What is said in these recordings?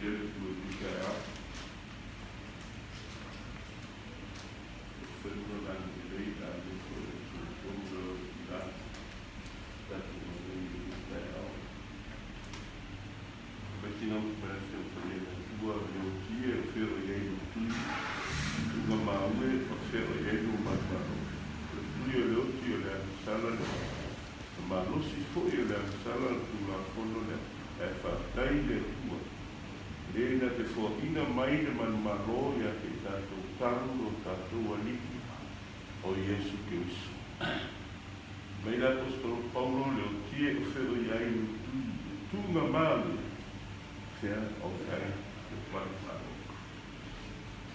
Viia le Atua i lenei taeao. E fai ma lagi lelei a le foi o tonu le o tina tatou galuega i lenei taeao. Mai sina upu mai le Afioga Paia i le Atua, le otie o fea o i ai lou tui, tuuga maue o fea o i ai lou manumalo. O le tui o le oti o le agasala le Na malosi foi o le agasala o le Tulafono lea, ae faafetai i le Atua, le na te foaina mai le manumalo ia te i tatou talu lo tatou Alii o Iesu Keriso. Mai le Aposetolo Paulo le otie o feoi ai le tui, le tuga malie, fea o i ai le manumalo.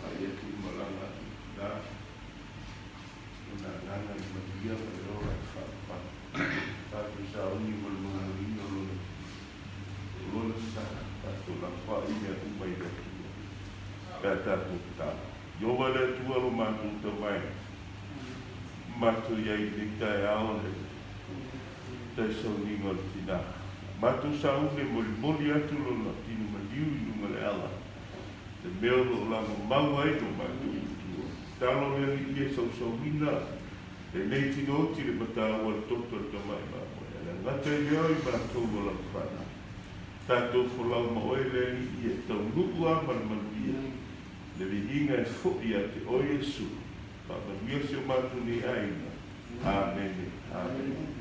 A ia te i malaga atu i tina. Lona agaga i manuia ma le ola i faavavau. Tatou sauni mo le molimolina o Lona o Lona sa, tatou lafoai mea uma i le Atua pe a tatou tatalo. Ieova le Atua lo matou tamae, matou i ai i lenei taeao le taisauniga o le tina. Matou sauni e molimoli atu Lona tino maliu i luga o le ala, le mea o lo o lagomau ai lo matou Atua. Tatalo le Alii e sausauina lenei tino oti le mataua le toto o le tamai mamoe, a le gata i lea o i matou o lana fanau. Tatou folau ma oe le Alii e taunuu a ma le manuia, le viiga e foi ia te oe Iesu. Faamanuia si o matou nei aiga. Amene. Amene.